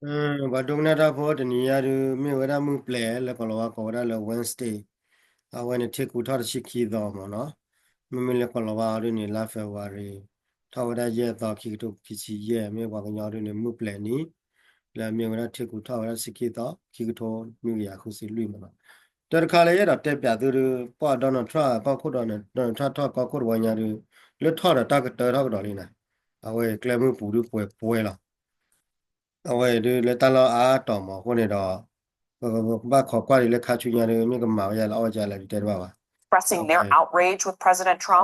ပှၤဒိကနၣ်တၢ်ဖိတနံၤညါဒုး မ့ၢ်ဝဲဒၣ်မုၢ်ပျဲၤလၢကီၢ်လီၤဝါကိးဝဲဒၣ်လၢ Wednesday, အဝဲန့ၣ်ထံကူးထီၣ်တဆံခံသီမ့ၢ်နီၤ, မ့မ့ၢ်လၢကီၢ်လီၤဝါအီၤဒုးန့ၣ် လါ February ထီၣ်ဝဲဒၣ်ယဲၢ်သီ ခံကထိခံဆံယဲၢ်, မ့ၢ်ပှၤကညီဒုးန့ၣ် မုၢ်ပျဲၤနံၤ လၢမ့ၢ်ဝဲဒၣ်ထံကူးထီၣ်ဝဲဒၣ်တဆံခံသီ ခံကထိနွံကယၤဃုဆံလွံၢ်မ့ၢ်နီၤ, တၢ်တခါလၢယအဲၣ်ဒိးတဲပၠးသုဒုး ပှၤ Donald Trump ကီၢ်ခိၣ်ဒီး Donald Trump ထီၣ်ကီၢ်ခိၣ်တဝီညါဒုး လၢထီၣ်ဒီးတၢ်ကတၢၢ်ထီၣ်ကဒီးလံနီၤ, အဝဲကျဲမုၢ်ပူၤဒုးပှဲၤပှဲၤလီၤ အဝဲဒုးလၢတၢ်လီၢ်အါတီၤမးအဃိန့ၣ်ဒီး ပကဘၣ်ခိးကွၢ်ဒံးလၢခါဆူညါဒုး မ့ၢ်ကမၤဝဲယၤလၢအီၣ်ဝဲယၤလၢဒုးတဲတဘၣ်ဘၣ်, ဘၣ်ဃးလၢပှၤတစဲးဒီးနထြၣ်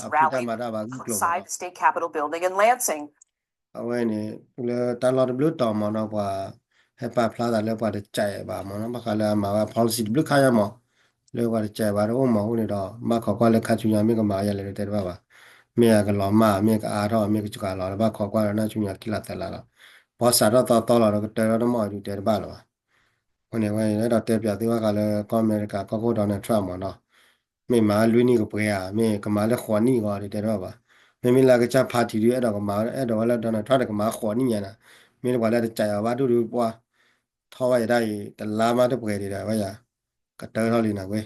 အဖံးတၢ်မၤတၢ်ဘၣ်ဂုာ်ကျိာ်မးနီၤ အဝဲန့ၣ် လၢတၢ်လီၢ်တဘျုးတီၤမးနီၤ ပှၤဟဲပာ်ဖျါသးလၢပှၤတစဲးဘၣ်မးနီၤ ဘၣ်ဃးလၢအမၤဝဲ policy တဘျုးခါညါမး လၢပှၤတစဲးဘၣ်တအိၣ်မးအဃိန့ၣ်ဒီး ဘၣ်ခိးကွၢ်လၢခါဆူညါမ့ၢ်ကမၤဝဲယၤလၢဒုးတဲတဘၣ်ဘၣ်, မ့ၢ်အကလီၤမၢ် မ့ၢ်ကအါထီၣ် မ့ၢ်ကစှၤလီၤ လၢဘၣ်ခိးကွၢ်လၢနၢ်ဆူညါခံလါသၢလါလီၤ, ပှၤစးထီၣ်သီသီလီၤဒီးကတၢၢ်ထီၣ်တမီၢ်ဒုးတဲတဘၣ်လၢၤဘၣ်, အဃိန့ၣ် ဝဲအဲၣ်ဒိးတဲပၠးသုဘၣ်ဃးလၢကီၢ်အမဲရကၤ ကီၢ်ခိၣ် Donald Trump မးနီၤ မ့ၢ်မၤလွံၢ်နံၣ်ကပှဲၤဧါ မ့ၢ်ကမၤလၢဃိးနံၣ်ဂီၤဒုးတဲတဘၣ်ဘၣ်, မ့မ့ၢ်လၢအကစၢ် party ဒုး အဲၣ်ဒိးကမၤ အဲၣ်ဒိးဝဲလၢ Donald Trump န့ၣ် ကမၤဃိးနံၣ်ညါနီၤ, မ့ၢ်လၢပှၤလၢတစဲးအီၤဘၣ်ဒိၣ်ဒုးပှၤ ထီၣ်ဘၣ်ယၤတၢ်အံၤ တလါမးတပှဲၤဒံးဒီးဝဲယၤ ကတၢၢ်ထီၣ်လံနီၤဝဲ,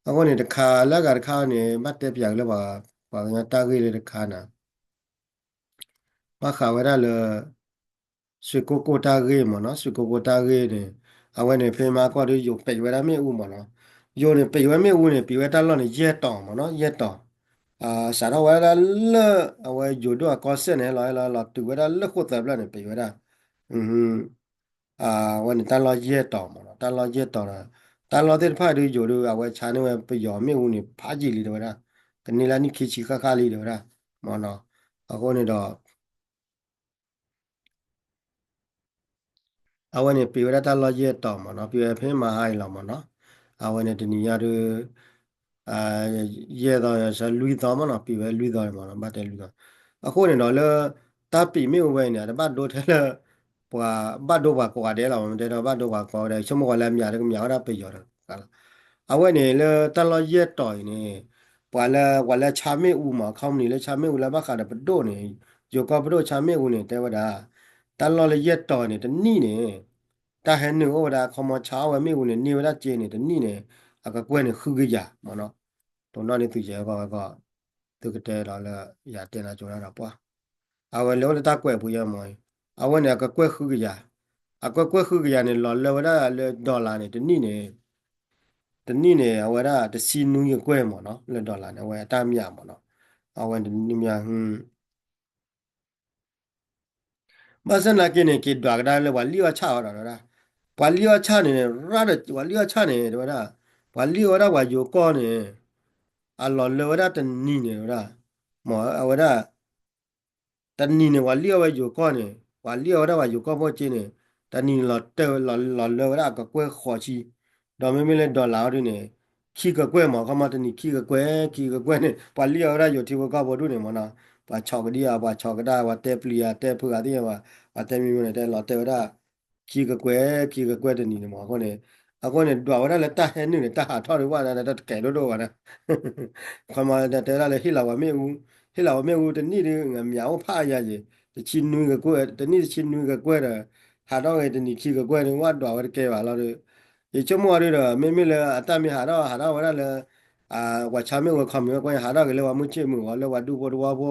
အဃိန့ၣ်တခါလၢအဂၤတခါန့ၣ် ဘၣ်တဲပၠးက့ၤလၢပှၤ ပှၤကညီတၢ်ဂ့ၢ်လၢတခါနီၤ ဘၣ်ဃးဝဲဒၣ်လၢ ရွှေကုက္ကိုတၢ်ဂ့ၢ်မးနီၤ ရွှေကုက္ကိုတၢ်ဂ့ၢ်န့ၣ် အဝဲန့ၣ် ဖဲမဟါကီၢ်ဒုး ယိၤပဲာ်ဝဲဒၣ်မ့ၣ်အူမးနီၤ, ယိၤန့ၣ် ပဲာ်ဝဲမ့ၣ်အူန့ၣ် ပဲာ်ဝဲတၢ်လီၢ်န့ၣ် ယဲၢ်တီၤမးနီၤ ယဲၢ်တီၤ, စးထီၣ်ဝဲဒၣ်လၢ အဝဲယိၤဒိၣ်အကီၢ်စဲၣ်န့ၣ် ဟဲလီၤဟဲလီၤလီၤတုၤဝဲဒၣ်လၢဃိၣ်သၢဖျၢၣ်န့ၣ် ပဲာ်ဝဲဒၣ် အဝဲန့ၣ်တၢ်လီၢ်ယဲၢ်တီၤမးနီၤ တၢ်လီၢ်ယဲၢ်တီၤဒီး တၢ်လီၢ်သ့ၣ်တဖၣ်ဒုးယိၤဒုး အဝဲဆါန့ၢ်ဝဲပယီၤမ့ၣ်အူန့ၣ် ဖးယံာ်လံတဲဝဲဒၣ်, ကန့ၢ်လၢနံၣ်ခံဆံဃၣ်ဃၣ်လံတဲဝဲဒၣ်, မးနီၤ, အဃိန့ၣ်ဒီး အဝဲန့ၣ် ပံၤဝဲဒၣ်တၢ်လီၢ်ယဲၢ်တီၤမးနီၤ, ပံၤဝဲဖဲမဟါအံၤလီၤမးနီၤ, အဝဲန့ၣ်တနံၤညါဒုး ယဲၢ်သီ လွံၢ်သီမးနီၤ, ပံၤဝဲလွံၢ်သီန့ၣ်မးနီၤ, ဘၣ်တဲလွံၢ်သီ, အဃိန့ၣ်ဒီးလၢ တၢ်ပံၤမ့ၣ်အူဝဲအံၤန့ၣ် အတဘၣ်ဒိထဲလၢ ပှၤဘၣ်ဒိပှၤကိးဂၤဒဲးလီၤ, မ့ၢ်တဲဒီးဘၣ်ဒိပှၤကိးဂၤဒဲး, ဆိကမိၣ်ပှၤလၢအမၠးဒီးကမၠးဝဲဒၣ်ပယီၤတဂၤလီၤ. အဝဲန့ၣ်လၢတၢ်လီၢ်ယဲၢ်တီၤအံၤန့ၣ် ပှၤလၢ ပှၤလၢဆါမ့ၣ်အူမး company လၢဆါမ့ၣ်အူလၢဘၣ်ဃးဒီးပဒိၣ်န့ၣ် ယိၤကီၢ်ပဒိၣ်ဆါမ့ၣ်အူန့ၣ် တဲဝဲဒၣ် တၢ်လီၢ်လၢယဲၢ်တီၤန့ၣ် တနံၣ်န့ၣ် တၢ်ဟဲနုာ်အိၣ်ဝဲဒၣ် ခီမီဆါအီၣ်ဝဲမ့ၣ်အူန့ၣ် န့ၢ်ဝဲဒၣ်စ့န့ၣ် တနံၣ်န့ၣ် အကကွဲၢ်န့ၣ် ဃုကယၤမးနီၤ, တိၢ်နီၣ်န့ၢ်သုယဲၢ်ကီၢ်ဝဲကီၢ်, သုကတဲဒီးလၢယၤတဲနၤကၠိဒၣ်ဒီးပှၢ်, အဝဲလၢအိၣ်လၢတၢ်ကွဲးပူၤယဲၢ်မး, အဝဲန့ၣ် အကကွဲၢ်ဃုကယၤ, အကကွဲၢ်ဃုကယၤန့ၣ် လီၤလၢဝဲဒၣ်လၢ dollar န့ၣ် တနံၣ်န့ၣ် တနံၣ်န့ၣ် အဝဲဒၣ်တဆံနွံကကွဲၢ်မးနီၤ, လၢ dollar န့ၣ် အဝဲအတၢ်မျၢ်မးနီၤ, အဝဲတနံၣ်မျၢ် ဘၣ်ဆၣ်နာ်က့န့ၣ် က့ၤဒွးကဒါလၢပှၤလံၣ်အီၣ်ဆၣ်အီၤဒီးဝဲဒၣ်, ပှၤလံၣ်အီၣ်ဆၣ်န့ၣ် ရၣ်ဒီးပှၤလံၣ်အီၣ်ဆၣ်န့ၣ် တဲဝဲဒၣ်, ပှၤလံၣ်အီၣ်ဝဲဒၣ်ပှၤယိၤကီၢ်န့ၣ် အလီၤလၢဝဲဒၣ်တနံၤန့ၣ်ဝဲဒၣ်, မ့ၢ်အဝဲဒၣ် တနံၤန့ၣ် ပှၤလံၣ်အီၣ်ဝဲယိၤကီၢ်န့ၣ် ပှၤလံၣ်အီၣ်ဝဲဒၣ်ပှၤယိၤကီၢ်ဖိက့န့ၣ် တနံၤန့ၣ်လီၤတၢၢ် လီၤလၢဝဲဒၣ်အကကွဲၢ်ဃိးဆံ, ဒီးမ့မ့ၢ်လၢ dollar အီၤဒုန့ၣ် ခံကကွဲၢ်မး ခီမီတနံၤခံကကွဲၢ် ခံကကွဲၢ်န့ၣ် ပှၤလံၣ်အီၣ်ဝဲဒၣ်ယိၤထံဖိကီၢ်ဖိဒုန့ၣ်မးနီၤ, ပှၤဆီၣ်ကဒံဧါ ပှၤဆီၣ်ကဒါ ပှၤတဲပျံၤဧါ တဲဖုဂၤသ့ၣ်ညါဘၣ်, ပှၤတဲမံၤမံၤန့ၣ် တဲလီၤတၢၢ်ဝဲဒၣ် ခံကကွဲၢ် ခံကကွဲၢ်တနံၤန့ၣ်မး, အဃိန့ၣ် အဃိန့ၣ် ဒွးဝဲဒၣ်လၢတၢ်ဟဲနုာ်န့ၣ် တၢ်ဟးထီၣ်ဒုးဝဲဒၣ်တကဲးဒိၣ်ဒိၣ်ဘၣ်န့ၣ်, ခီမီတဲဝဲဒၣ်လၢဟ့ၣ်လီၤပှၤမ့ၣ်အူ, ဟ့ၣ်လီၤပှၤမ့ၣ်အူတနံၣ်ဒုး အမျၢ်အိၣ်ဖးယၤယံၤ, တဆံနွံကကွဲၢ် တနံၣ်တဆံနွံကကွဲၢ်ဒီး ဟးထီၣ်ဂ့ၤတနံၤခံကကွဲၢ်န့ၣ် ဝဲဒွးဝဲတကဲဘၣ်လီၤဒီး, ယဆိကမိၣ်အီၤဒုဒီး မ့မ့ၢ်လၢအတၢ်မ့ၢ်ဟးထီၣ် ဟးထီၣ်ဝဲဒၣ်လၢ ပှၤဆါမ့ၣ်အူ company ဝဲကွၢ် ဟးထီၣ်က့ၤလၢပှၤမုၢ်ဆ့ၣ်မုၢ်ဂီၤ လၢပှၤဒူဖိတဝီဖိ,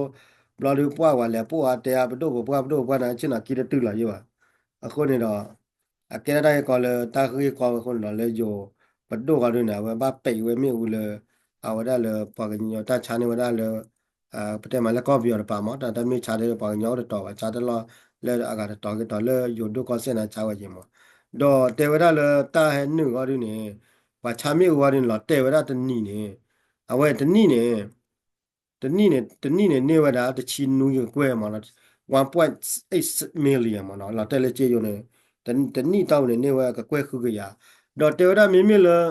ဘျီဒုးပှၢ်ပှၤလဲၤပိာ်အါတဲအါ ပဒိၣ်ပပှၢ် ပဒိၣ်ပပှၢ်န့ၣ် ဆ့ၣ်နီၤခံတတုၤလီၤယံၤဘၣ်, အဃိန့ၣ်ဒီး အကဲဒၣ်တၢ်ဂ့ၢ်ကီလၢတၢ်ဂ့ၢ်ကီဝဲအဃိန့ၣ်ဒီး လၢယိၤပဒိၣ်ဃီဒုန့ၣ် အဝဲဘၣ်ပဲာ်ဝဲမ့ၣ်အူလၢ အဝဲဒၣ်လၢပှၤကညီတၢ်ဆါန့ၢ်ဝဲဒၣ်လၢ ပတဲမးလၢကီၢ်ပယီၤတပၤမး တၢ်တမ့ၢ်ဆါဒ်ပှၤကညီအိၣ်တတီၤဘၣ် ဆါတလီၢ်လၢအဂၤတတီၤက့ၤတီၤ လၢယိၤဒိၣ်ကီၢ်စဲၣ်န့ၣ်ဆါဝဲယံၤမး, ဒီးတဲဝဲဒၣ်လၢတၢ်ဟဲနုာ်ဃီဒုန့ၣ် ပှၤဆါမ့ၣ်အူဃီဒုန့ၣ် လီၤတဲာ်ဝဲဒၣ်တနံၤန့ၣ် အဝဲတနံၣ်န့ၣ် တနံၣ်န့ၣ် တနံၣ်န့ၣ် န့ၢ်ဝဲဒၣ်တဆံနွံကကွဲၢ်မးနီၤ, one point eight million မးနီၤ, လီၤတဲာ်လၢစ့ယိၤန့ၣ် တနံၣ်တီၢ်ပူၤန့ၣ် န့ၢ်ဝဲကကွဲၢ်ဃုကယၤ, ဒီးတဲဝဲဒၣ်မ့မ့ၢ်လၢ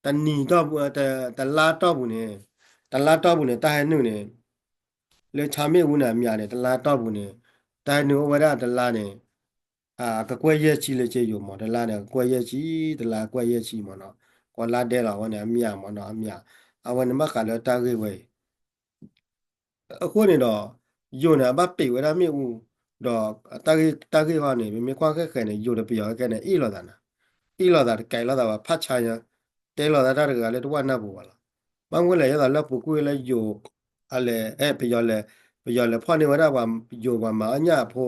တနံၣ်တီၢ်ပူၤ တလါတီၢ်ပူၤန့ၣ် တလါတီၢ်ပူၤန့ၣ် တၢ်ဟဲနုာ်န့ၣ် လၢဆါမ့ၣ်အူန့ၣ် အမျၢ်န့ၣ် တလါတီၢ်ပူၤန့ၣ် တၢ်ဟဲနုာ်အိၣ်ဝဲဒၣ်တလါန့ၣ် အကကွဲၢ်ယဲၢ်ဆံလၢစ့ယိၤမး, တလါန့ၣ် အကကွဲၢ်ယဲၢ်ဆံ, တလါအကကွဲၢ်ယဲၢ်ဆံမးနီၤ, ကိးလါဒဲးလီၤ အဝဲန့ၣ် အမျၢ်မးနီၤ, အမျၢ်, အဝဲန့ၣ်ဘၣ်ဃးလၢတၢ်ဂ့ၢ်ဝဲအံၤ အဃိန့ၣ်ဒီး ယိၤန့ၣ် အဘၣ်ပံးဝဲဒၣ်မ့ၣ်အူ, ဒီးတၢ်ဂ့ၢ်တၢ်ဂ့ၢ်ဃီန့ၣ် ပမ့ၢ်ကွၢ်ဃဲဃဲန့ၣ် ယိၤဒီးပယီၤဃဲဃဲန့ၣ် အ့ၣ်လိာ်သးနၤ, အ့ၣ်လိာ်သးတကဲလိာ်သးဘၣ် ဖးဆါညါ, တဲလိာ်သးတၢ်တဂၤလၢတဝၢ်နၢ်ပူၤဘၣ်လီၤ. ဘၣ်မနုၤလဲၣ် ယဲသိးလၢပူၤကွံာ်လၢယိၤ အလဲၤ အဲ ပယီၤလဲၤ ပယီၤလဲၤဖီၣ်န့ၢ်ဝဲဒၣ်ပှၤယိၤပှၤမၤအီၣ်ညၣ်အဖိ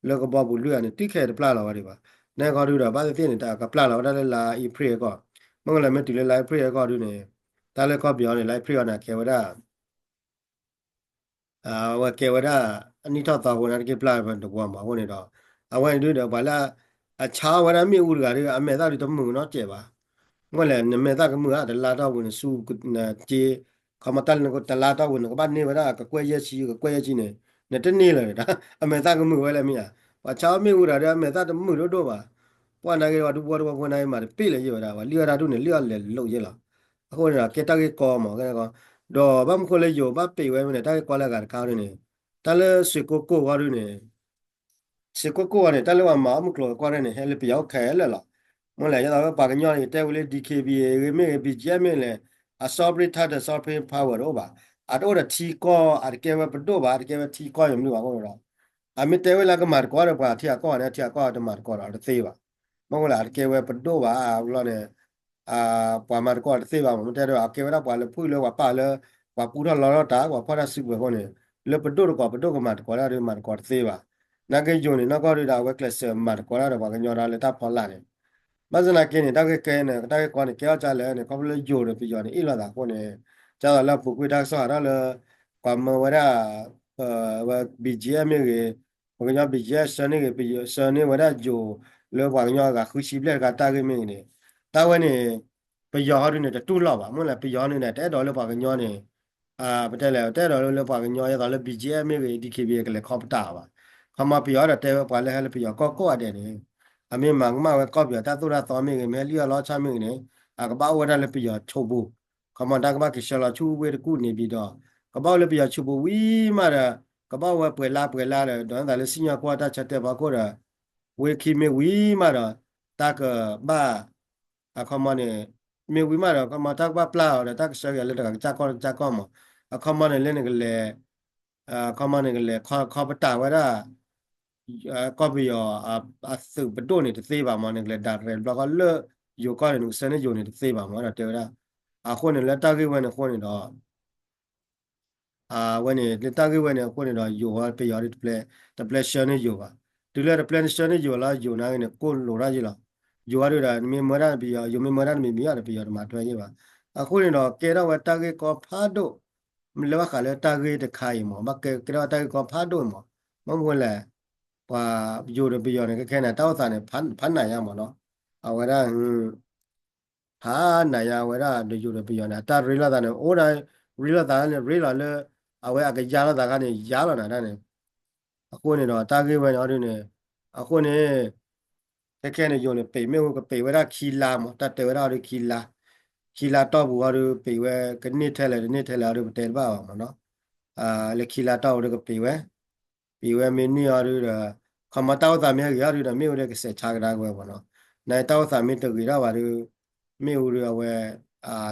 လၢကဘီပူၤလွံၢ်ဂၤန့ၣ် တံၢ်ခဲတပျၢ်လီၤဝဲဒံးဘၣ်. န့ၣ်ဃီဒုဒီး ဘၣ်သ့ၣ်သ့ၣ်န့ၣ် တၢ်ကပျၢ်လီၤဝဲဒၣ်လၢလါအ့ဖြ့ၣ်အဂီၢ်, မ့ၢ်လၢမ့ၢ်တုၤလၢလါအ့ဖြ့ၣ်အဂီၢ်ဒုန့ၣ် တၢ်လၢကီၢ်ပယီၤန့ၣ် လါအ့ဖြ့ၣ်အဂီၢ်န့ၣ် အကဲဝဲဒၣ် အဝဲကဲဝဲဒၣ် အနံၣ်ထီၣ်သီအဃိန့ၣ် တက့ၢ်ပျၢ်ဝဲတဝီမးအဃိန့ၣ်ဒီး အဝဲန့ၣ်ဒုဒီး ပှၤလၢ အဆါဝဲဒၣ်မ့ၣ်အူတဂၤဒု အမဲာ်သၣ်ဒုတမုာ်နီတစဲးဘၣ်. မ့ၢ်လဲၣ် နမဲာ်သၣ်ကမုာ်ဧါ တလါတီၢ်ပူၤန့ၣ် ဆူက့ ခီမီတၢ်လၢနကတလါတီၢ်ပူၤ နကဘၣ်န့ၢ်ဝဲဒၣ်ကကွဲၢ်ယဲၢ်ဆံ ကကွဲၢ်ယဲၢ်ဆံန့ၣ် နတန့ၢ်လၢၤဒီး အမဲာ်သၣ်ကမုာ်ဝဲလၢမ့ၢ်ဧါ. ပှၤဆါအီၣ်မ့ၣ်အူတဂၤဒု အမဲာ်သၣ်တမုာ်ဒိၣ်ဒိၣ်ဘၣ်. ပှၤနာ်က့ၤပှၤဒူဖိတဝီဖိနာ်က့ၤမၤတပ့ၢ်လၢၤယဲၢ်ဝဲဒၣ် ပှၤလံၣ်အီၣ်တၢ်ဒူၣ်န့ၣ် လံၣ်အီၣ်လဲၤလိာ်ယဲၢ်လီၤ. အဃိန့ၣ်ဒီး ကဲတၢ်ဂ့ၢ်ကီမး ကဲကီ ဒီးဘၣ်မနုၤဃိလၢယိၤဘၣ်ပံးဝဲမ့ၢ်န့ၣ် တၢ်ဂ့ၢ်ကီလၢအဂၤတခါဒုန့ၣ် တၢ်လၢစ့ၢ်ကိၣ်ကိၣ်ဂီၢ်ဒုန့ၣ် စ့ၢ်ကိၣ်ကိၣ်ဂီၢ်န့ၣ် တၢ်လၢပှၤမၤအီၣ်မုၢ်ကျိၤဝဲၤကွာ်ဒၣ်န့ၣ် ဟဲလၢပယီၤအိၣ်ခဲလၢာ်လီၤ. မ့ၢ်လဲၣ် ယဲသိးလၢပှၤကညီန့ၣ် တဲဝဲလၢ DKBA ဂ့ၤမ့ၢ်ဂ့ၤ BGF မ့ၢ်လဲၣ် အ sovereign title sovereign power တအိၣ်ဘၣ်. အတအိၣ်ဒီးထံကီၢ် အတကဲဝဲပဒိၣ်ဘၣ် အတကဲဝဲထံကီၢ်ယမနုၤဘၣ်အဃိန့ၣ်ဒီး အမ့ၢ်တဲဝဲလၢကမၤသကိးဒီးပှၤထံဂၤကီၢ်ဂၤန့ၣ် ထံဂၤကီၢ်ဂၤတမၤသကိးဒီးတသ့ဘၣ်. မ့ၢ်ဃိလၢအတကဲဝဲပဒိၣ်ဘၣ်အဘျီန့ၣ် ပှၤမၤသကိးတသ့ဘၣ်မး မ့ၢ်တဲဒီး အကဲဝဲဒၣ်ပှၤလၢဖုၣ်လၢပှၤပာ်လၢ ပှၤပူထီၣ်လီထီၣ်တၢ် ပှၤဖီၣ်တၢ်စုကဝဲၤအဃိန့ၣ် လၢပဒိၣ်တကိး ပဒိၣ်ကမၤသကိးတၢ်ဒီး မၤသကိးတသ့ဘၣ်. နာ်က့ယိၤန့ၣ် နီၢ်ကီၢ်ဒုဒီး အဝဲကျဲးစၢးမၤသကိးတၢ်ဒီးပှၤကညီဒီးလၢတၢ်ဖီလာ်န့ၣ် ဘၣ်ဆၣ်သနာ်က့န့ၣ် တၢ်ဂ့ၢ်ကဲန့ၣ် တၢ်ဂ့ၢ်ကီန့ၣ်ကဲထီၣ်ကလဲၣ်န့ၣ် ခီဖျိလၢယိၤဒီးပယီၤန့ၣ် အ့ၣ်လိာ်သးအဃိန့ၣ် ကသိးလၢအပူၤကွံာ်တၢ်ကစီၣ်ဟးထီၣ်လၢ ပှၤမၢဝဲဒၣ် ဝဲ BGF မ့ၢ်ဂ့ၤ ပှၤကညီ BGF ဆှၢန့ၢ်ဂ့ၤ ဆှၢန့ၢ်ဝဲဒၣ်ယိၤ လၢပှၤကညီအဂၤဃုဆံဘျဲၣ်တခါတၢ်ဂ့ၢ်မ့ၢ်ဂ့ၤန့ၣ် တၢ်ဝဲန့ၣ် ပယီၤဟီဒုန့ၣ် တတူၢ်လိာ်ဘၣ် မ့ၢ်လဲၣ် ပယီၤဟီဒုန့ၣ် တအဲၣ်ဒိးလၢပှၤကညီန့ၣ် ပတဲလဲၣ် တအဲၣ်ဒိးလၢပှၤကညီ ဒ်သိးလၢ BGF မ့ၢ်ဂ့ၤ DKBA ကလဲၤခီပတာ်အီၤဘၣ်. ခီမီပယီၤဒီးတဲဝဲပှၤလၢဟဲလၢပယီၤကီၢ်ကိးဂၤဒဲးန့ၣ် အမ့ၢ်မၤကမၣ်ဝဲကီၢ်ပယီၤတၢ်သိၣ်တၢ်သီမ့ၢ်ဂ့ၤ မ့ၢ်ဟဲလံၣ်အီၣ်လီအီၣ်ဆၣ်မ့ၢ်ဂ့ၤန့ၣ် အကဘၣ်အိၣ်ဝဲဒၣ်လၢပယီၤဆိးပူၤ ခီမီတၢ်ကဘၣ်က့ၤဆှၢလီၤဆူဝ့ၢ်တကူၣ်န့ၣ်ဘံၤဒီး ကဘၣ်အိၣ်လၢပယီၤဆိးပူၤဝံၤမးဒီး ကဘၣ်အိၣ်ဝဲပှဲၤလါပှဲၤလါဒီး ဒ်သိးလၢစံၣ်ညီၣ်ကွီၢ်တၢ်ဆၢတဲာ်ဖီခိၣ်ဒီး ဝ့ၢ်ခံမ့ၢ်ဝံၤမးဒီး တၢ်ကဘၣ် အခီမီန့ၣ် မ့ၢ်ဝံၤမးဒီး ခီမီတၢ်ကဘၣ်ပျၢ်အီၤဒီး တၢ်ကဆှၢက့ၤလၢတဂၤကစၢ်ကီၢ်တကစၢ်ကီၢ်မး အခီမီန့ၣ်လၢနကလဲၤ အခီမီန့ၣ်ကလဲၤခီပတာ်ဝဲဒၣ် ကီၢ်ပယီၤ အသုးပဒိၣ်န့ၣ်တသ့ဘၣ်မး နကလဲၤဒၣ်ရဲၣ်တဘျီဃီလၢယိၤကီၢ်န့ၣ် နကဆှၢန့ၢ်ယိၤန့ၣ်တသ့ဘၣ်မး ဒီးတဲဝဲဒၣ် အဃိန့ၣ်လၢတၢ်ဂ့ၢ်ဝဲန့ၣ်အဃိန့ၣ်ဒီး အဝဲန့ၣ် လၢတၢ်ဂ့ၢ်ဝဲန့ၣ်အဃိန့ၣ်ဒီး ယိၤဝဲပယီၤဒုတပျဲ တပျဲဆှၢန့ၢ်ယိၤဘၣ်. တုၤလၢတပျဲနဆှၢန့ၢ်ယိၤလီၤ ယိၤနာ်က့န့ၣ် ကိၢ်လိာ်ထီၣ်ယ့ၢ်လီၤ. ယိၤဝဲဒုဒီး နမ့ၢ်မၢဒၣ်နပယီၤ ယိၤမ့ၢ်မၢဒၣ်နမံၤမံၤအီၤဒီး ပယီၤတမၤထွဲယ့ၢ်ဘၣ်. အဃိန့ၣ်ဒီး ကဲထီၣ်ဝဲတၢ်ဂ့ၢ်ကီဖးဒိၣ် လၢဘၣ်ဃးလၢတၢ်ဂ့ၢ်တခါအံၤမး ဘၣ်ကဲကဲထီၣ်ဝဲတၢ်ဂ့ၢ်ကီဖးဒိၣ်အံၤမး မ့ၢ်မနုၤလဲၣ် ပှၤယိၤဒီးပယီၤန့ၣ် ခဲခဲန့ၣ် တၢ်အိၣ်သးန့ၣ် ဖးနးယါမးနီၤ အဝဲဒၣ် ဖးနးယါဝဲဒၣ်ဒီးယိၤဒီးပယီၤန့ၣ် အတၢ်ရ့လိာ်သးန့ၣ် အိၣ်ဒၣ် ရ့လိာ်သးန့ၣ် ရ့လီၤလၢ အဝဲအကယါလိာ်သးခါန့ၣ် ယါလီၤနၤဒၣ်န့ၣ် အဃိန့ၣ်ဒီး တၢ်ဂ့ၢ်ဝဲန့ၣ်အီၤဒုန့ၣ် အဃိန့ၣ် ခဲခဲန့ၣ် ယိၤန့ၣ် ပံးမ့ၣ်အူကပံးဝဲဒၣ်ခံလါမး တၢ်တဲဝဲဒၣ်အီၤဒုခံလါ ခံလါတီၢ်ပူၤအီၤဒု ပံးဝဲကန့ၢ်ထဲလဲၣ်တန့ၢ်ထဲလဲၣ်အီၤဒု ပတဲတဘၣ်ဘၣ်မးနီၤ လၢခံလါတီၢ်ပူၤဒုကပံးဝဲ ပံးဝဲမ့ၢ်န့ၢ်အီၤဒုဒီး ခီမီတၢ်အိၣ်သးမ့ၢ်ဂ့ၤအီၤဒုဒီး မ့ၣ်အူဒုကစဲးဆါကဒါက့ၤဝဲမးနီၤ နတၢ်အိၣ်သးမ့ၢ်တဂ့ၤထီၣ်ဘၣ်ဒု မ့ၣ်အူဒုအဝဲ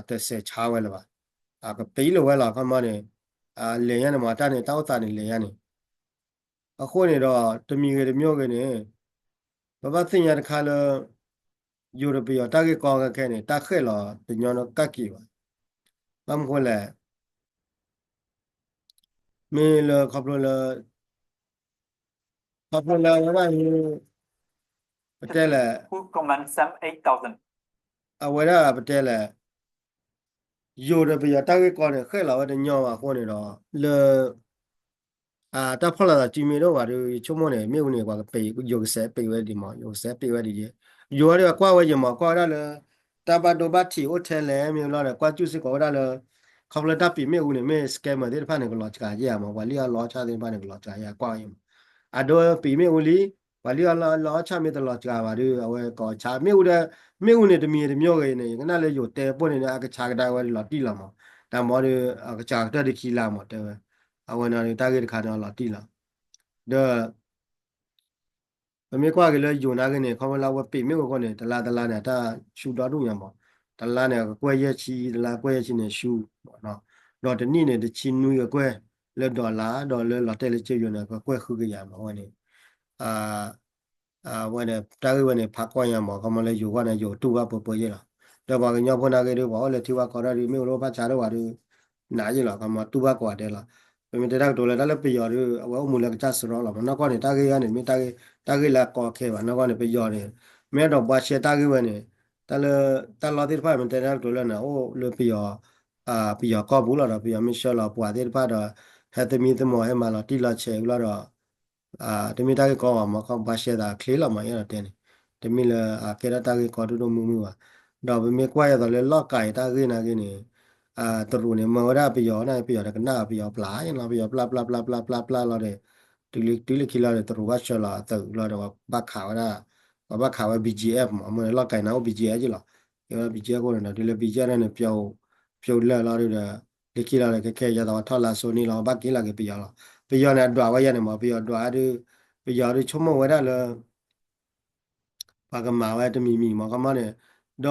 တစဲးဆါဝဲလၢၤဘၣ် ကပံးလၢၤဝဲလီၤ ခီမီန့ၣ် လဲၤညါန့ၣ်မး တၢ်န့ၣ် တၢ်အိၣ်သးန့ၣ်လဲၤညါန့ၣ် အဃိန့ၣ်ဒီး တမံၤဂ့ၤတမံၤဂ့ၤန့ၣ် ပဘၣ်သ့ၣ်ညါတခါလၢ ယိၤဒီးပယီၤတၢ်ဂ့ၢ်ကီခဲခဲန့ၣ် တၢ်ဃဲၣ်လီၤတညီနကၣ်က့ၤဘၣ်. ဘၣ်မနုၤဃိလဲၣ် မ့ၢ်လၢခီဖျိလၢ ခီဖျိလၢအဝဲဒၣ် ပတဲလဲၣ် အဝဲဒၣ်ပတဲလဲၣ် ယိၤဒီးပယီၤတၢ်ဂ့ၢ်ကီန့ၣ် ဃဲၣ်လီၤဝဲတညီဘၣ်အဃိန့ၣ်ဒီး လၢ တၢ်ဖီၣ်လိာ်သးစုမ့ၢ်တအိၣ်ဘၣ်ဒီး ယဆိကမိၣ်န့ၣ် မ့ၣ်အူန့ၣ် ပှၤကပံး ယိၤကစဲးပံးဝဲဒ်မး ယိၤကစဲးပံးဝဲဒ်ယဲ ယိၤဝဲဒၣ်ကွၢ်ဝဲယဲမး ကွၢ်ဝဲဒၣ်လၢ တၢ်ဘၣ်ဒိဘၣ်ထံးအိၣ်ထဲလဲၣ် မ့ၢ်ဘျီဒီး ကွၢ်စူၣ်စ့ၢ်ကီးဝဲဒၣ်လၢ ခီဖျိတၢ်ပံးမ့ၣ်အူန့ၣ် မ့ၢ် scammer သ့ၣ်တဖၣ်န့ၣ် ကလီၤစှၤယဲမး ပှၤလံၣ်အီၣ်လီအီၣ်ဆၣ်သ့ၣ်တဖၣ်န့ၣ် ကလီၤစှၤယဲ ကွၢ်ဝဲယဲမး အဒိပံးမ့ၣ်အူလံ ပှၤလံၣ်အီၣ်လီအီၣ်ဆၣ်မ့ၢ်တလီၤစှၤဘၣ်ဒီး အဝဲကီးဆါ မ့ၣ်အူဒီး မ့ၣ်အူန့ၣ်တမံၤတမံၤဂ့ၤန့ၣ် ယကနၣ်လၢယိၤတဲပိၢ်န့ၣ်ဒီး အကဆါကဒါဝဲလီၤတံၢ်လီၤမး တၢ်မ့ၢ်ဒီး အကဆါကတၢၢ်ဒံးခံလါမး တဲဝဲ အဝဲန့ၣ်ဒီး တၢ်ဂ့ၢ်တခါန့ၣ်လီၤတံၢ်လီၤ ဒီး ပမ့ၢ်ကွၢ်က့ၤလၢယိၤနာ်က့န့ၣ် ခီဖျိလၢအဝဲပံးမ့ၣ်အူအဃိန့ၣ် တလါတလါန့ၣ် အတၢ်ဆူဒီဒူၣ်ညါမး တလါန့ၣ် ကကွဲၢ်ယဲၢ်ဆံ တလါကွဲၢ်ယဲၢ်ဆံန့ၣ်ဆူ ဒီးတနံၣ်န့ၣ် တဆံနွံကကွဲၢ် လၢ dollar ဒီးလၢလီၤတဲာ်လၢကၠိယိၤန့ၣ် ကကွဲၢ်ဃုကယၤမး အဝဲန့ၣ် အဝဲန့ၣ် တၢ်ဂ့ၢ်ဝဲန့ၣ် ဖးကီၢ်ညါမး ခီမီလၢယိၤဂီၢ်န့ၣ် ယိၤတူၢ်ဘၣ်ပှဲၤပှဲၤယဲလီၤ. ဒီးပှၤကညီဖိနာ်က့ဒုး ပှၤအိၣ်လၢထံဝါကီၢ်ဒၣ်ဒုး မ့ၢ်အိၣ်လၢဘၣ်ဆါဒိၣ်ဝဲဒုး နာ်ယဲလီၤ ခီမီတူၢ်ဘၣ်ကိးဂၤဒဲးလီၤ. ပမ့ၢ်တဲတၢ်ကတိၤလၢတၢ်လၢပယီၤဒုး အဝဲအိၣ်မူလၢကစၢ်စရီလီၤမး နီၢ်ကီၢ်န့ၣ် တၢ်ဂ့ၢ်အံၤန့ၣ် မ့ၢ်တၢ်ဂ့ၢ် တၢ်ဂ့ၢ်လၢအကီအခဲဘၣ် နီၢ်ကီၢ်န့ၣ် ပယီၤန့ၣ် မ့ၢ်အဲၣ်ဒိးဘှါရှဲတၢ်ဂ့ၢ်ဝဲန့ၣ် တၢ်လၢ တၢ်လီၢ်သ့ၣ်တဖၣ် မ့ၢ်တဲတၢ်ကတိၤလၢန့ၣ် အိၣ်လၢပယီၤ ပယီၤကီၢ်ပူၤလီၤဒီး ပယီၤမ့ၢ်ဆှၢလီၤပှၤသ့ၣ်တဖၣ်ဒီး ဟဲသမံသမိးဟဲမၤလီၤတံၢ်လီၤဆဲးဝံၤလီၤဒီး တမ့ၢ်တၢ်ဂ့ၢ်ကီဘၣ်မး ခီဘှါရှဲသးချ့လီၤမး ယအဲၣ်ဒိးတဲန့ၣ် တမ့ၢ်လၢအကဲထီၣ်တၢ်ဂ့ၢ်ကီဒိၣ်ဒိၣ်မုၢ်မုၢ်ဘၣ်. ဒီးပမ့ၢ်ကွၢ်ယသိးလၢလီၢ်ကၤအံၤတၢ်ဂ့ၢ်နာ်က့န့ၣ် တရူးန့ၣ် မၢဝဲဒၣ်ပယီၤန့ၣ် ပယီၤတကနၣ် ပယီၤပျၢ်လီၤ ပယီၤပျၢ်ပျၢ်ပျၢ်ပျၢ်ပျၢ်ပျၢ်လီၤဒီး တုၤလၢခံလီၤဒီး တရူးဘၣ်ဆှၢလီၤအသုးလီၤဒီး ဘၣ်ခးဝဲဒၣ် ပှၤဘၣ်ခးဝဲ ဘံၣ်ကၠံအၣ် မး အမ့ၢ်လီၢ်ကၤအံၤန့ၣ် အိၣ် ဘံၣ်ကၠံအၣ် ယ့လီၤ. ဘံၣ်ကၠံအၣ်အဃိန့ၣ်ဒီး တုၤလၢ ဘံၣ်ကၠံအၣ် န့ၣ် ပျိလၢာ်လီၤဒီး လၢခံလီၤဒီး ခဲခဲအံၤယသိးထီၣ်လါစိၤန့ၣ်လီၤ ဘၣ်က့ၤလီၤက့ၤပယီၤလီၤ. ပယီၤန့ၣ် အဒွးဝဲယဲန့ၣ်မး ပယီၤဒွးဒုး ပယီၤဒုးဆိကမိၣ်ဝဲဒၣ်လၢ ပှၤကမၤဝဲတမံၤမံၤမး ခီမီန့ၣ် ဒီ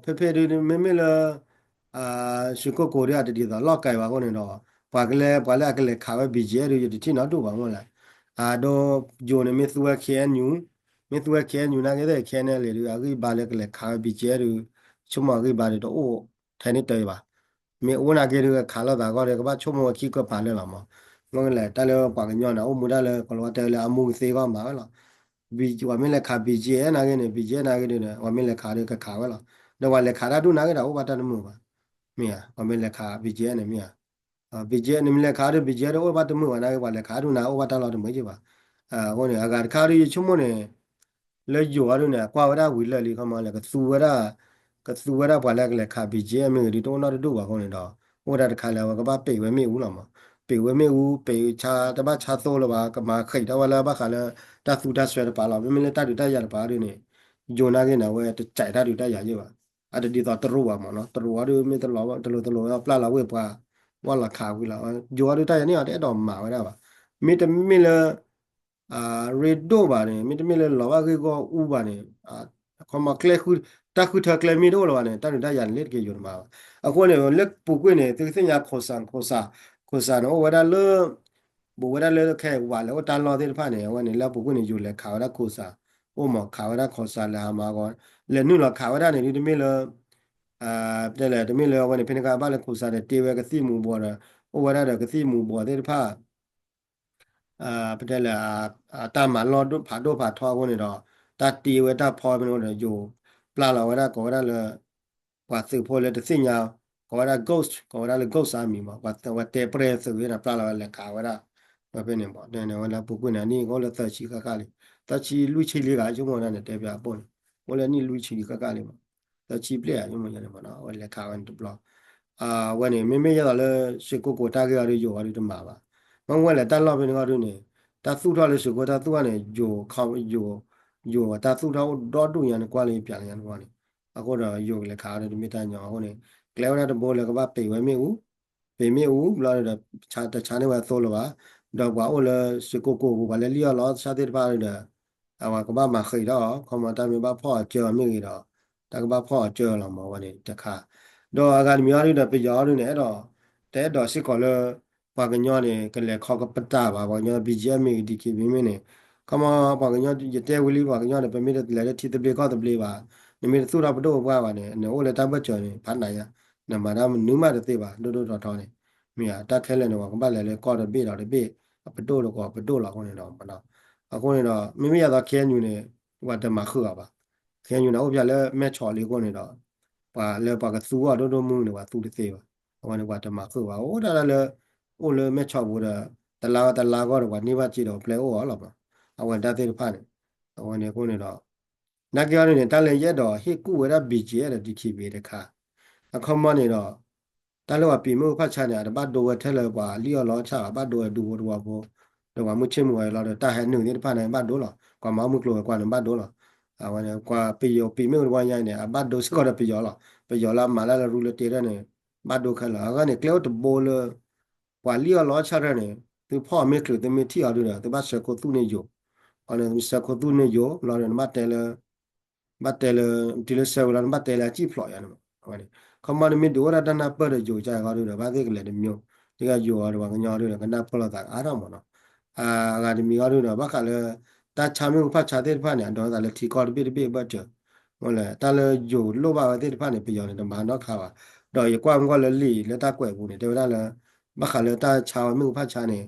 းဖဲဖဲဒုး မ့မ့ၢ်လၢ ရွှေကုက္ကို ဒုး အတဒ်သိးလီၢ်ကၤဘၣ်အဃိန့ၣ်ဒီး ပှၤကလဲၤ ပှၤလၢအကလဲၤခးဝဲ ဘံၣ်ကၠံအၣ် ဒုး ယတထံၣ်နီတဒူၣ်ဘၣ်မ့ၢ်လဲၣ်. အဒိ ယိၤန့ၣ် မ့ၢ်သူဝဲ ခ့အဲၣ်ယူၣ် မ့ၢ်သူဝဲ ခ့အဲၣ်ယူၣ် နာ်က့သ့ၣ် ခဲန့ၣ်လဲၣ်ဒုး အဂံၢ်ဘါလၢကလဲၤခးဝဲ ဘံၣ်ကၠံအၣ် ဒုး ဆိကမိၣ်အဂံၢ်ဘါဒုးတအိၣ်ထဲန့ၣ်တၢ်ဘၣ်. မ့ၢ်အိၣ်နာ်က့ဒုး ကခးလိာ်သးအဂီၢ်ဒီး ကဘၣ်ဆိကမိၣ်ဝဲခံကပၤလၢာ်လီၤမး. မ့ၢ်လဲၣ် တၢ်လၢပှၤကညီန့ၣ် အိၣ်မူဒၣ်လၢ ကိးလီၤဝဲတဲလၢအမူကသ့အဂီၢ်မၤဝဲလီၤ. ပှၤမ့ၢ်လဲၤခး ဘံၣ်ကၠံအၣ် နာ်က့န့ၣ် ဘံၣ်ကၠံအၣ် နာ်က့ဒုးန့ၣ် ပှၤမ့ၢ်လဲၤခးဒုးကခးဝဲလီၤ. ဒီးပှၤလဲၤခးတၢ်ဒုးနာ်က့ဒီး အိၣ်ဘၣ်တၢ်တမုာ်ဘၣ်. မ့ၢ်ဧါ ပှၤမ့ၢ်လဲၤခး ဘံၣ်ကၠံအၣ် န့ၣ်မ့ၢ်ဧါ ဘံၣ်ကၠံအၣ် န့ၣ်မ့ၢ်လဲၤခးဒုး ဘံၣ်ကၠံအၣ် ဒုး အိၣ်ဘၣ်တမုာ်ဘၣ်နာ်က့ ပှၤလဲၤခးဒုးနၤ အိၣ်ဘၣ်တၢ်လီၤတမုာ်က့ဘၣ်. အဃိန့ၣ် အဂၤတခါဒုးယဆိကမိၣ်န့ၣ် လၢယိၤအံၤဒုးန့ၣ် အကွၢ်ဝဲဒၣ်ဝံၤလၢာ်လံ ခီမီလၢ ကသူဝဲဒၣ် ကသူဝဲဒၣ်ပှၤလၢကလဲၤခး ဘံၣ်ကၠံအၣ် မ့ၢ်ဂ့ၤဒုး တအိၣ်နီတဒူၣ်ဘၣ်အဃိန့ၣ်ဒီး အိၣ်ဝဲဒၣ်တခါလၢအဝဲကဘၣ်ပံးဝဲမ့ၣ်အူလီၤမး. ပံးဝဲမ့ၣ်အူ ပံးဆါ တဘၣ်ဆါသိလၢၤဘၣ် ကမၤဃံးထီၣ်ဝဲလၢဘၣ်ဃးလၢ တၢ်သူတၢ်စွဲတပၤလီၤ. မ့မ့ၢ်လၢတၢ်ဒုးတၢ်ယၤတပၤဒုးန့ၣ် ယိၤနာ်က့န့ၣ် အဝဲတစဲးတၢ်ဒုးတၢ်ယၤယ့ၢ်ဘၣ်. အတဒ်သိးတရူးဘၣ်မးနီၤ တရူးအံၤဒုး မ့ၢ်တလီၤတလိၤတလိၤဝဲ ပျၢ်လီၤဝ့ၢ်ပှၤ ဝဲလီၤခးဝံၤလီၤ. ယိၤအံၤဒုးတၢ်ယၤန့ၣ်အီၤတအဲၣ်ဒိးမၤဝဲဒၣ်ဘၣ်. မ့တမ့ၢ်လၢ ရ့ဒိၣ်ဘၣ်န့ၣ် မ့တမ့ၢ်လၢလီၤဘၣ်ဂ့ၢ်ဂီၢ်အူဘၣ်န့ၣ် ခီမီကျဲ တၢ်ဃုထၢကျဲမ့ၢ်တအိၣ်လၢၤဘၣ်န့ၣ် တၢ်ဒုးတၢ်ယၤန့ၣ် လ့တက့ၤယိၤတမၤဘၣ်. အဃိန့ၣ် လၢပူၤကွံာ်န့ၣ် သုကသ့ၣ်ညါ ခိၣ်စး ခိၣ်စး ခိၣ်စးန့ၣ် အိၣ်ဝဲဒၣ်လၢ ဘူးဝဲဒၣ်လၢခဲအံၤဝးလဲၤအိၣ်တၢ်လီၢ်သ့ၣ်တဖၣ်န့ၣ် အဝဲန့ၣ် လၢပူၤကွံာ်န့ၣ် ယိၤလဲၤခးဝဲဒၣ်ခိၣ်စး အိၣ်မး ခးဝဲဒၣ်ခိၣ်စး လဲၤဟးမၤဂီၤ လဲၤနုာ်လီၤခးဝဲဒၣ်န့ၣ် ဒုးတမ့ၢ်လၢ ပတဲလဲၣ် တမ့ၢ်လၢအဝဲန့ၣ် ဖဲန့ၣ်အခါ ဘၣ်လၢခိၣ်စးဒီး တ့ဝဲကသံၣ်မူၤဘှီးဒီး အိၣ်ဝဲဒၣ်ဒီးကသံၣ်မူၤဘှီးသ့ၣ်တဖၣ် ပတဲလဲၣ် တၢ်မၤလီၢ်ဖးဒိၣ်ဖးထီအဃိန့ၣ်ဒီး တၢ်တ့ဝဲတၢ်ဖီဖဲန့ၣ်ဒီး ယိၤပျၢ်လီၤဝဲဒၣ် ကိးဝဲဒၣ်လၢ ပှၤသုးဖိလၢတသ့ၣ်ညါ ကိးဝဲဒၣ် ghost ကိးဝဲဒၣ်လၢ ghost army မး ပှၤဝဲတဲပရဲၣ်သုးဝဲဒီး ပျၢ်လီၤဝဲလဲၤခးဝဲဒၣ် ဝဲဖဲန့ၣ်မး တဲန့ၣ်ဝဲလၢပူၤကွံာ်န့ၣ် အနံၣ်ကအိၣ်လၢသၢဆံဃၣ်ဃၣ်လံ သၢဆံလွံၢ်ဆံလံဂၤ ဆိကမိၣ်ဝဲဒၣ်န့ၣ် တဲပၠးအပိၢ်န့ၣ် အိၣ်လၢနံၣ်လွံၢ်ဆံလံဃၣ်ဃၣ်လံမး သၢဆံဘျဲၣ်ဧါ ဆိကမိၣ်ယါန့ၣ်မး အဝဲလဲၤခးဝဲန့ၣ်တဘျီ အဝဲန့ၣ် မ့မ့ၢ်ယဲသိးလၢ ရွှေကုက္ကို တၢ်ဂ့ၢ်အံၤဒုး ယိၤအံၤဒုးတမၤဘၣ်. မ့ၢ်ဝဲလဲၣ် တၢ်လီၢ်ဖဲန့ၣ်အံၤဒုးန့ၣ် တၢ်သူၣ်ထီၣ်လၢ ရွှေကုက္ကို တၢ်သူၣ်ထီၣ်န့ၣ် ယိၤ ယိၤတၢ်သူၣ်ထီၣ်အိၣ်ဒီဒူၣ်ညါန့ၣ် ကွၢ်လၢယပၠးလၢညါန့ၣ်ဝဲန့ၣ် အဃိဒီး ယိၤကလဲၤခးအံၤဒုး တမ့ၢ်တၢ်ညီအဃိန့ၣ် ကျဲဝဲဒၣ်တဘိလၢကဘၣ်ပံးဝဲမ့ၣ်အူ ပံးမ့ၣ်အူဘျီဒီး တဆါန့ၢ်ဝဲသိလၢၤဘၣ် ဒီးပှၤအိၣ်လၢ ရွှေကုက္ကို ပူၤ ပှၤလၢလံၣ်အီၣ်လီအီၣ်ဆၣ်သ့ၣ်တဖၣ်ဒီး အဝဲကဘၣ်မၤဃံးထီၣ်အီၤ ခီမီတၢ်မ့ၢ်ဘၣ်ဖီၣ်အကၢအီၤမ့ၢ်ဂ့ၤဒီး တၢ်ကဘၣ်ဖီၣ်အကၢအီၤလီၤမး အဝဲန့ၣ်တခါ ဒီးအဂၤတမံၤအံၤဒုးဒီး ပယီၤအံၤဒုးန့ၣ် အဲၣ်ဒိး တအဲၣ်ဒိးစ့ၢ်ကီးလၢ ပှၤကညီန့ၣ် ကလဲၤခီကပတာ်ဘၣ် ပှၤကညီ ဘံၣ်ကၠံအၣ် မ့ၢ်ဂ့ၤ ဒံၣ်က့ၤဘံၣ်မ့ၢ်န့ၣ် ခီမီ ပှၤကညီ ယတဲဝံၤလံ ပှၤကညီန့ၣ် ပမ့ၢ်တလဲၤလၢထံသဘျ့ကီၢ်သဘျ့ဘၣ် နမ့ၢ်တသူၣ်ထီၣ်ပဒိၣ်ပပှၢ်ဘၣ်န့ၣ် နအိၣ်လၢတၢ်ဘၢၣ်စၢၤန့ၣ် ဖးနးယါ နမၤတၢ်မနုၤမးတသ့ဘၣ် ဒိၣ်ဒိၣ်ထီထီန့ၣ် မ့ၢ်ဧါ တၢ်ခဲလၢာ်န့ၣ် ပှၤကဘၣ်လဲၤလၢကီၢ်တဘ့ၣ်ဒီးတဘ့ၣ် အပဒိၣ်တကိးပဒိၣ်လီၤအဃိန့ၣ်ဒီး အဃိန့ၣ်ဒီး မ့မ့ၢ်ယါသီး ခ့အဲၣ်ယူၣ်န့ၣ် ပှၤတမၤဃုာ်အီၤဘၣ် ခ့အဲၣ်ယူၣ်န့ၣ် အိၣ်ဖျဲၣ်လၢမဲၢ်ဆီးလံအဃိန့ၣ်ဒီး ပှၤလၢပှၤကသူအီၤဒိၣ်ဒိၣ်မုၢ်န့ၣ် ပှၤသူတသ့ဘၣ် အဝဲန့ၣ်ပှၤတမၤဃုာ်ဘၣ် အိၣ်ဒၣ်လၢ အိၣ်လၢမဲၢ်ဆီးပူၤဒီး တလါဝဲတလါဂီၢ်ဒီး ပှၤန့ၢ်ဘၣ်စ့ဒီးပျဲအိၣ်အီၤလီၤမး အဝဲတၢ်သ့ၣ်တဖၣ်န့ၣ် အဝဲန့ၣ်အဃိန့ၣ်ဒီး နာ်က့အံၤန့ၣ် တၢ်လၢယအဲၣ်ဒိးဟ့ၣ်ကူၣ်ဝဲဒၣ် ဘံၣ်ကၠံအၣ် ဒီး ဒံၣ်ခံဘ့ၣ် တခါ အခီမီန့ၣ်ဒီး တၢ်လၢပှၤပံးမ့ၣ်အူဖၣ်ဆါန့ၣ် အတဘၣ်ဒိဝဲထဲလၢပှၤလံၣ်အီၣ်လီအီၣ်ဆၣ်ဘၣ် ဘၣ်ဒိဝဲဒူဖိတဝီဖိ ဒီးပှၤမုၢ်ဆ့ၣ်မုၢ်ဂီၤအံၤလီၤဒီး တၢ်ဟဲနုာ်သ့ၣ်တဖၣ်န့ၣ် ဘၣ်ဒိလီၤ ပှၤမၤမုၢ်ကျိၤဝဲၤကွာ်န့ၣ် ဘၣ်ဒိလီၤ အဝဲန့ၣ် ပှၤပယီၤပံးမ့ၣ်အူတဝီညါအံၤန့ၣ် အဘၣ်ဒိစ့ၢ်ကီးဒီးပယီၤလီၤ ပယီၤလၢအမၤလၢလၢရူလၢတ့ထီၣ်န့ၣ် ဘၣ်ဒိခဲလၢာ် အဂၤန့ၣ် ကျဲအိၣ်တဘိလၢ ပှၤလံၣ်အီၣ်လီအီၣ်ဆၣ်ထီၣ်န့ၣ် သုဖီၣ်အီၤမ့ၢ်ချုး သုမ့ၢ်ထံၣ်အီၤဒုဒီး သုဘၣ်ဆှၢခိၣ်သူၣ်န့ၢ်ယိၤ အဝဲန့ၣ်သုဆှၢခိၣ်သူၣ်န့ၢ်ယိၤလီၤဒီး နဘၣ်တဲလၢ ဘၣ်တဲလၢ တုၤလၢဆှၢဝံၤလီၤ နဘၣ်တဲလၢအစံၣ်ဖျိးယါန့ၣ်မး အဝဲန့ၣ် ခီမီန့ၣ်မ့ၢ်ဒုးအိၣ်ဒၣ်တၢ်နၢ်ပၢၢ်ဒီးယိၤကါအံၤဃီဒုဒီး ဘၣ်သ့ၣ်ကလဲၤတမံၤ ဒ်ကယိၤအီၤဒီးပှၤကညီဒုဒီး ကနၢ်ပၢၢ်လိာ်သးအါထီၣ်မးနီၤ. အဂၤတမံၤအီၤဒုဒီး ဘၣ်ဃးလၢ တၢ်ဆါမ့ၣ်အူဖးဆါသ့ၣ်တဖၣ်န့ၣ် အဒိးသးလၢထံကီၢ်တဘ့ၣ်တဘ့ၣ်ဘၢၣ်စၢၤ, မ့ၢ်လဲၣ် တၢ်လၢယိၤလိၣ်ဘၣ်ဝဲသ့ၣ်တဖၣ်န့ၣ် ပယီၤန့ၣ် တမၤနီတခါဘၣ်. ဒီးယကွၢ်မ့ၢ်ကွၢ်လၢလံာ်လၢတၢ်ကွဲးပူၤန့ၣ် တဲဝဲဒၣ်လၢ ဘၣ်ဃးလၢတၢ်ဆါဝဲမ့ၣ်အူဖးဆါန့ၣ်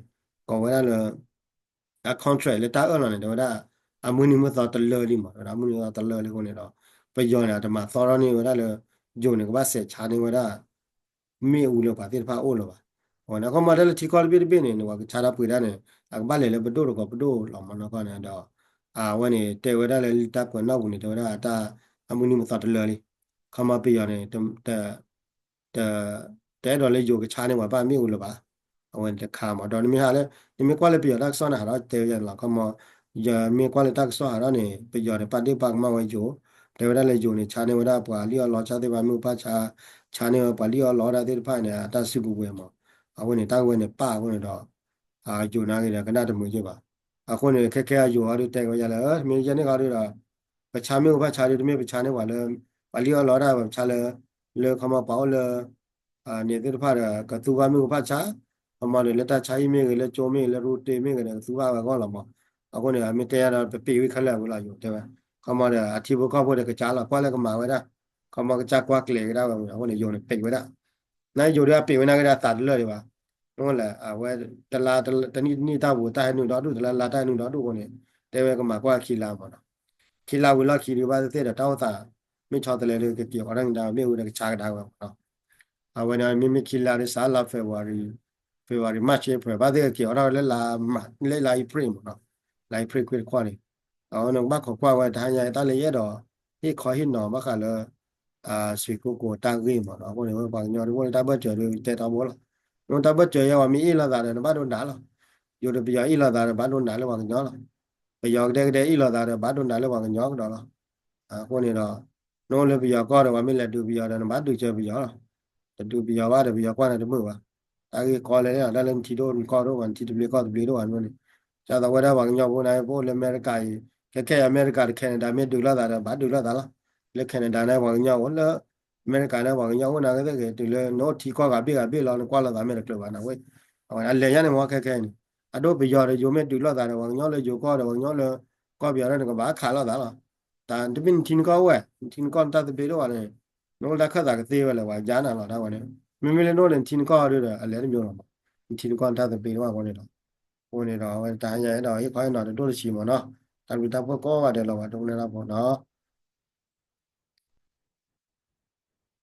ကိးဝဲဒၣ်လၢ အ contract လၢတၢ်အၢၣ်လီၤန့ၣ် တဲဝဲဒၣ် အမုၢ်နံၤမုၢ်သီတလၢလံမး, တဲဝဲဒၣ်အမုၢ်နံၤမုၢ်သီတလၢလံအဃိန့ၣ်ဒီး ပယီၤန့ၣ် အတမၤသီထီၣ်န့ၢ်ဝဲဒၣ်လၢ ယိၤန့ၣ် ကဘၣ်စဲးဆါန့ၢ်ဝဲဒၣ် မ့ၣ်အူလၢပှၤသ့ၣ်တဖၣ်အအိၣ်လၢၤဘၣ်. အဝဲန့ၣ် အခီပညီတၢ်လၢထံကီၢ်တဘ့ၣ်တဘ့ၣ်န့ၣ် နဝဲကဆါတၢ်ပှ့ၤဒၣ်န့ၣ် အကဘၣ်လဲၤလၢပဒိၣ်တဂီၤပဒိၣ်လီၤမးနီၤခီန့ၣ်ဒီး အဝဲန့ၣ် တဲဝဲဒၣ်လၢတၢ်ကွဲးနီၣ်ပူၤန့ၣ် တဲဝဲဒၣ်တၢ် အမုၢ်နံၤမုၢ်သီတလၢလံ. အခီပညီပယီၤန့ၣ် တ တအဲၣ်ဒိးလၢယိၤကဆါန့ၢ်ပှၤဘၣ်မ့ၣ်အူလၢၤဘၣ်. အဝဲန့ၣ်တခါမး ဒီးနမ့ၢ်ဟးလၢ နမ့ၢ်ကွၢ်လၢပယီၤတၢ်ကစီၣ်န့ၣ် ဟးထီၣ်တဲဝဲဒၣ်လီၤ. အခီပညီ ယမ့ၢ်ကွၢ်လၢတၢ်ကစီၣ်ဟးထီၣ်န့ၣ် ပယီၤန့ၣ် ပာ်ဒ့ၣ်ပာ်ကမၣ်ဝဲယိၤ, တဲဝဲဒၣ်လၢယိၤန့ၣ် ဆါန့ၢ်ဝဲဒၣ်ပှၤလံၣ်အီၣ်လီအီၣ်သ့ၣ်တဖၣ် မ့ၣ်အူဖးဆါ, ဆါန့ၢ်ဝဲပှၤလံၣ်အီၣ်လီအီၣ်တၢ်သ့ၣ်တဖၣ်န့ၣ် အတၢ်စုကဝဲၤမး. အဃိန့ၣ် တၢ်ဝဲန့ၣ်ပာ်အဃိန့ၣ်ဒီး ယိၤနာ်က့ဒီး ကနၣ်တမုာ်ယ့ၢ်ဘၣ်. အဃိန့ၣ် ခဲခဲအယိၤအီၤဒုးတဲက့ၤဝဲဒၣ်လၢ မ့ၢ်ယဲန့ၣ်ဃီဒုးဒီး ပဆါမ့ၣ်အူဖးဆါဒုး တမ့ၢ်ပဆါန့ၢ်ပှၤလၢ ပှၤလံၣ်အီၣ်လီအီၣ်တၢ် ပဆါလၢ လၢခီမီပှၤအိၣ်လၢ န့ၣ်သ့ၣ်တဖၣ်ဒီး ကသူဘၣ်မ့ၣ်အူဖးဆါ, ခီမီဒီး လၢတၢ်ဆါဟံၣ်မ့ၢ်ဂ့ၤ လၢကၠိမ့ၢ်ဂ့ၤ လၢရူတ့မ့ၢ်ဂ့ၤဒီး ကသူဘၣ်ဝဲအဂီၢ်လီၤမး. အဃိန့ၣ် အမ့ၢ်တဲယၤဒီး ပပ့ၤဝံၤခဲလၢာ်ဝံၤလီၤ ယိၤတဲဝဲ. ခီမီဒီး အထံဖိကီၢ်ဖိဒီး ကစၢ်လီၤ ကွၢ်လၢကမၤဝဲဒၣ်, ခီမီကစၢ်ကွၢ်ကျဲၤကဒါဝဲမး အဃိန့ၣ် ယိၤန့ၣ်ပ့ၤဝဲဒၣ် နယိၤဒုးအပ့ၤဝဲနာ်က့ဒီး အသးတလၢာ်ဒံးဘၣ်. မ့ၢ်လဲၣ် အဝဲ တလါ တနံၣ်တၢ်ပူၤ တၢ်ဟဲနုာ်ဒီဒူၣ် တလါလါတၢ်ဟဲနုာ်ဒီဒူၣ်အဃိန့ၣ် တဲဝဲကမၤကွၢ်ခံလါမးနီၤ. ခံလါဝံၤလီၢ်ခံဒုးဘၣ်သ့ၣ်သ့ၣ်ဒီး တၢ်အိၣ်သး မ့ၢ်ဆီတလဲဒုး ကက့ၤအိးထီၣ်ကဒါဝဲ မ့ၣ်အူဒီးကဆါကဒါဝဲမးနီၤ. အဝဲန့ၣ် မ့မ့ၢ်ခံလါဒုး စးလါ February, February, March, April ဘၣ်သ့ၣ်သ့ၣ်က့ၤအိးထီၣ်လၢလါ လၢလါ April မးနီၤ. လါ April ခွံတခွီၣ်န့ၣ် အဝဲန့ၣ်ကဘၣ်ခိးကွၢ်ဝဲတဟါညါ တၢ်လၢယအဲၣ်ဒိး ဟ့ၣ်ခီဟ့ၣ်နီၤဘၣ်ဃးလၢ ဆွ့ကိကိးတၢ်ဂ့ၢ်မးနီၤ. အဃိန့ၣ် ပှၤကညီဒုးအိၣ်လၢတၢ်ဘၢၣ်စၢၤဒုးတဲတီဘိလီၤ. နတၢ်ဘၢၣ်စၢၤယဲ ပှၤမ့ၢ်အ့ၣ်လိာ်သးဒီး နဘၣ်ဒိနၤလီၤ. ယိၤဒီးပယီၤအ့ၣ်လိာ်သးဒီး ဘၣ်ဒိနၤလၢပှၤကညီလီၤ. ပယီၤကဒဲကဒဲအ့ၣ်လိာ်သးဒီး ဘၣ်ဒိနၤလၢပှၤကညီကဒီးလီၤ. အဃိန့ၣ်ဒီး နအိၣ်လၢပယီၤကီၢ်ဒီး ပှၤမ့ၢ်လဲၤဒုးပယီၤဒီး နဘၣ်ဒုးစၢၤပယီၤလီၤ. တဒုးပယီၤဘၣ်ဒီး ပယီၤကွၢ်နၤတမုာ်ဘၣ်. တၢ်ဂ့ၢ်ကီလဲၣ်လီၤ တၢ်လၢနထံဒိၣ်နကီၢ်ဒိၣ်ဘၣ် နထံတဘျ့ကီၢ်တဘျ့ဒိၣ်ဘၣ်န့ၣ်. ကၢ်သးဝဲဒၣ်ပှၤကညီဖိန့ၣ် ပအိၣ်လၢအမဲရကၤအံၤ ခဲခဲအံၤ အမဲရကၤဒီး Canada မ့ၢ်ဒုးလိာ်သးဒီး ဘၣ်ဒုးလိာ်သးလီၤ. လၢ Canada န့ၣ် ပှၤကညီအိၣ်လၢ အမဲရကၤန့ၣ် ပှၤကညီအိၣ်နာ်က့သ့ၣ်ဂ့ၤ တုၤလၢနအိၣ်ထံကီၢ်ဂၤဘ့ၣ်ဂၤဘ့ၣ်လီၤ နကွၢ်လိာ်သးမ့ၢ်တကျၢၤဘၣ်နဝဲ. အလဲၤညါန့ၣ်မ့ၢ်ခဲခဲအံၤန့ၣ် အဒိပယီၤဒီးယိၤမ့ၢ်ဒုးလိာ်သးဒီး ပှၤကညီလၢယိၤကီၢ်ဒီး ပှၤကညီလၢကီၢ်ပယီၤန့ၣ် နကဘၣ်ခးလိာ်သးလီၤ. တၢ်တမ့ၢ်နထံနကီၢ်အိၣ်ဝဲ နထံနကီၢ်နတၢ်သဘျ့ဒိၣ်ဘၣ်န့ၣ် နအိၣ်တၢ်ခၢၣ်သးကသ့ဝဲလၢၤ ပှၤယါနၤလီၤ တၢ်ဝဲန့ၣ်. မ့မ့ၢ်လၢနအိၣ်ဒီးနထံနကီၢ်ဒုးဒီး အလဲၤတမံၤလီၤမး. နထံနကီၢ်နတၢ်သဘျ့ဒိၣ်ဘၣ်အဃိန့ၣ်ဒီး အဃိန့ၣ်ဒီး အဝဲတဟါညါအဲၣ်ဒိးဟ့ၣ်ခီဟ့ၣ်နီၤတဒိၣ်တဆံးမးနီၤ. တၢ်ဘျုးတၢ်ဖှိၣ်ကိးဂၤဒဲးလီၤ ပှၤဒိကနၣ်တၢ်ဖိနီၤ.